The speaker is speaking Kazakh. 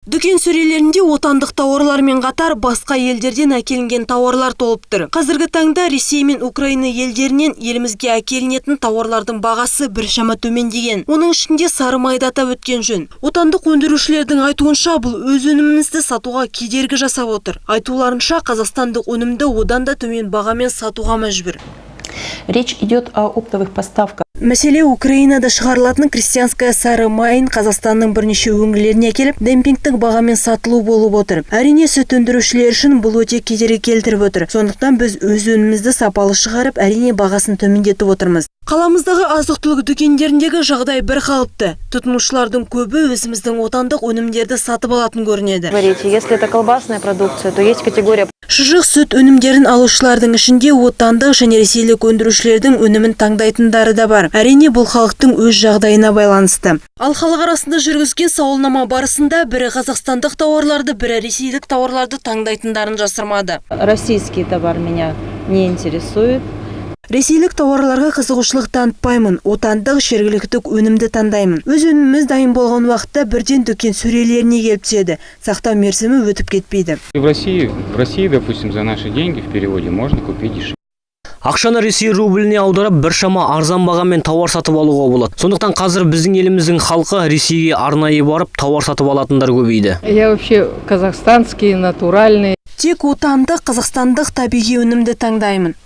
Дүкен сөрелерінде отандық тауарлармен қатар басқа елдерден әкелінген тауарлар толып тұр. Қазіргі таңда Ресей мен Украина елдерінен елімізге әкелінетін тауарлардың бағасы біршама төмендеген. Оның ішінде сары майды атап өткен жөн. Отандық өндірушілердің айтуынша, бұл өз өнімімізді сатуға кедергі жасап отыр. Айтуларынша, қазақстандық өнімді одан да төмен бағамен сатуға мәжбүр. Речь идет о оптовых поставках. Мәселе Украинада шығарылатын крестьянская сары майын Қазақстанның бірнеше өңірлеріне әкеліп, демпингтік бағамен сатылу болып отыр. Әрине, сүт өндірушілер үшін бұл өте кедергі келтіріп отыр. Сондықтан біз өз өнімімізді сапалы шығарып, әрине, бағасын төмендетіп отырмыз. Қаламыздағы азық-түлік дүкендеріндегі жағдай бір қалыпты. Тұтынушылардың көбі өзіміздің отандық өнімдерді сатып алатын көрінеді. Говорите, если это колбасная продукция, то есть категория Шұжық, сүт өнімдерін алушылардың ішінде отандық және ресейлік өндірушілердің өнімін таңдайтындары да бар. Әрине, бұл халықтың өз жағдайына байланысты. Ал халық арасында жүргізген сауалнама барысында бірі қазақстандық тауарларды, бірі ресейлік тауарларды таңдайтындарын жасырмады. Российский товар меня не интересует. Ресейлік тауарларға қызығушылық танытпаймын. Отандық, жергілікті өнімді таңдаймын. Өз өніміміз дайын болған уақытта бірден дүкен сөрелеріне келіп түседі. Сақтау мерзімі өтіп кетпейді. В России, допустим, за наши деньги в переводе можно купить дешевле. Ақшаны Ресей рубліне аударып, біршама арзан бағамен тауар сатып алуға болады. Сондықтан қазір біздің еліміздің халқы Ресейге арнайы барып, тауар сатып алатындар көбейді. Я вообще казахстанский, натуральный. Тек отандық, қазақстандық табиғи өнімді таңдаймын.